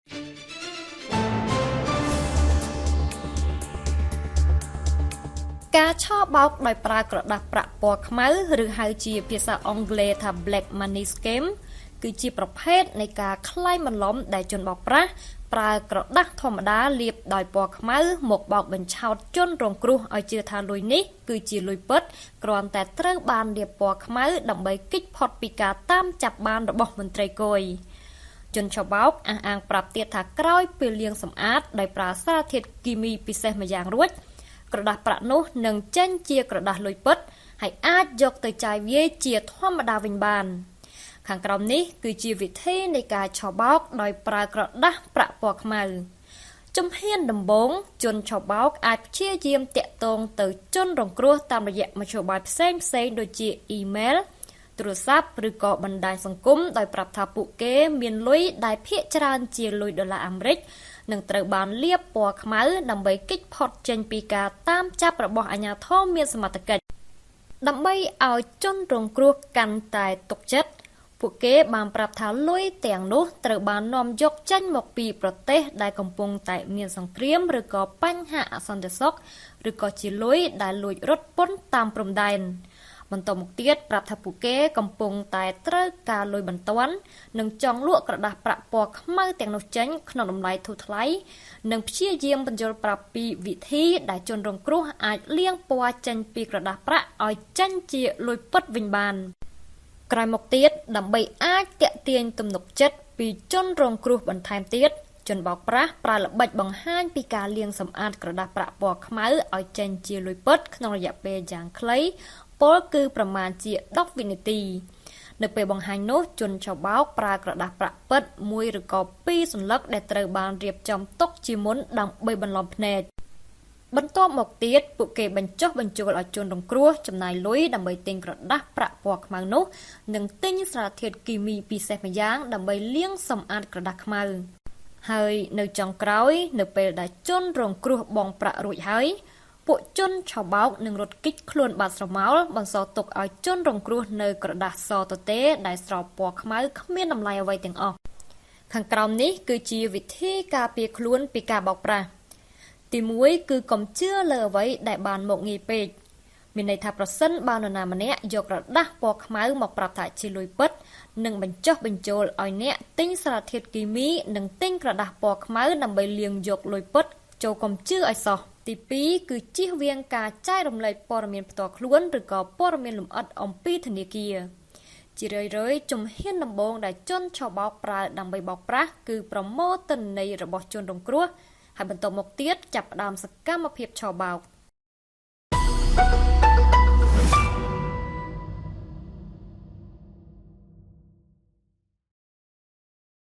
ការឆបោកដោយប្រើក្រដាសប្រាក់ពណ៌ខ្មៅឬហៅជាភាសាអង់គ្លេសថា Black Money Scam គឺជាប្រភេទនៃការក្លែងបន្លំដែលជនបោកប្រាស់ប្រើក្រដាសធម្មតាលាបដោយពណ៌ខ្មៅមកបោកបញ្ឆោតជនរងគ្រោះឲ្យជឿថាលុយនេះគឺជាលុយពិតគ្រាន់តែត្រូវបានលាបពណ៌ខ្មៅដើម្បីគេចផុតពីការតាមចាប់បានរបស់មន្ត្រីគយជនឆបោកអះអាងប្រាប់ទៀតថាក្រោយពេលលាងសម្អាតដោយប្រើសារធាតុគីមីពិសេសម្យ៉ាងរួចក្រដាសប្រាក់នោះនឹងចេញជាក្រដាសលុយពិតហើយអាចយកទៅចាយវាយជាធម្មតាវិញបានខាងក្រោមនេះគឺជាវិធីនៃការឆបោកដោយប្រើក្រដាសប្រាក់ពណ៌ខ្មៅជំហានដំបូងជនឆបោកអាចព្យាយាមទាក់ទងទៅជនរងគ្រោះតាមរយៈមធ្យោបាយផ្សេងៗដូចជាអ៊ីមែលទូរស័ព្ទឬក៏បណ្ដាញសង្គមដោយប្រាប់ថាពួកគេមានលុយដែលភាគច្រើនជាលុយដុល្លារអាមេរិកនឹងត្រូវបានលាបពណ៌ខ្មៅដើម្បីគេចផុតចេញពីការតាមចាប់របស់អាជ្ញាធរមានសមត្ថកិច្ចដើម្បីឲ្យជនរងគ្រោះកាន់តែទុកចិត្តពួកគេបានប្រាប់ថាលុយទាំងនោះត្រូវបាននាំយកចេញមកពីប្រទេសដែលកំពុងតែមានសង្គ្រាមឬក៏បញ្ហាអសន្តិសុខឬក៏ជាលុយដែលលួចរត់ពន្ធតាមព្រំដែនបន្តមកទៀតប្រាប់ថាពួកគេកំពុងតែត្រូវការលុយបន្ទាន់និងចង់លក់ក្រដាសប្រាក់ពណ៌ខ្មៅទាំងនោះចេញក្នុងតម្លៃធូរថ្លៃនិងព្យាយាមពន្យល់ប្រាប់ពីវិធីដែលជនរងគ្រោះអាចលាងពណ៌ចេញពីក្រដាសប្រាក់ឲ្យចេញជាលុយពិតវិញបានក្រោយមកទៀតដើម្បីអាចទាក់ទាញទំនុកចិត្តពីជនរងគ្រោះបន្ថែមទៀតជនបោកប្រាស់ប្រើល្បិចបង្ហាញពីការលាងសម្អាតក្រដាសប្រាក់ពណ៌ខ្មៅឲ្យចេញជាលុយពិតក្នុងរយៈពេលយ៉ាងខ្លីពោលគឺប្រមាណជា10វិនាទីនៅពេលបង្ហាញនោះជនឆបោកប្រើក្រដាសប្រាក់ពិតមួយឬក៏ពីរសន្លឹកដែលត្រូវបានរៀបចំទុកជាមុនដើម្បីបន្លំភ្នែកបន្ទាប់មកទៀតពួកគេបញ្ចុះបញ្ចូលឲ្យជនរងគ្រោះចំណាយលុយដើម្បីទិញក្រដាសប្រាក់ពណ៌ខ្មៅនោះនិងទិញសារធាតុគីមីពិសេសម្យ៉ាងដើម្បីលាងសម្អាតក្រដាសខ្មៅហើយនៅចុងក្រោយនៅពេលដែលជនរងគ្រោះបង់ប្រាក់រួចហើយពួកជនឆបោកនឹងរត់គេចខ្លួនបាត់ស្រមោលបន្សល់ទុកឲ្យជនរងគ្រោះនៅក្រដាសសទទេដែលស្រោបពណ៌ខ្មៅគ្មានតម្លៃអ្វីទាំងអស់ខាងក្រោមនេះគឺជាវិធីការពារខ្លួនពីការបោកប្រាស់ទី1គឺកុំជឿលើអ្វីដែលបានមកងាយពេកមានន័យថាប្រសិនបើនរណាម្នាក់យកក្រដាសពណ៌ខ្មៅមកប្រាប់ថាជាលុយពិតនិងបញ្ចុះបញ្ចូលឲ្យអ្នកទិញសារធាតុគីមីនិងទិញក្រដាសពណ៌ខ្មៅដើម្បីលាងយកលុយពិតចូលកុំជឿឲ្យសោះទី2គឺជៀសវាងការចែករំលែកព័ត៌មានផ្ទាល់ខ្លួនឬក៏ព័ត៌មានលម្អិតអំពីធនាគារជារឿយៗជំហានដំបូងដែលជនឆបោកប្រើដើម្បីបោកប្រាស់គឺប្រមូលទិន្នន័យរបស់ជនរងគ្រោះហើយបន្ទាប់មកទៀតចាប់ផ្ដើមសកម្មភាពឆបោក។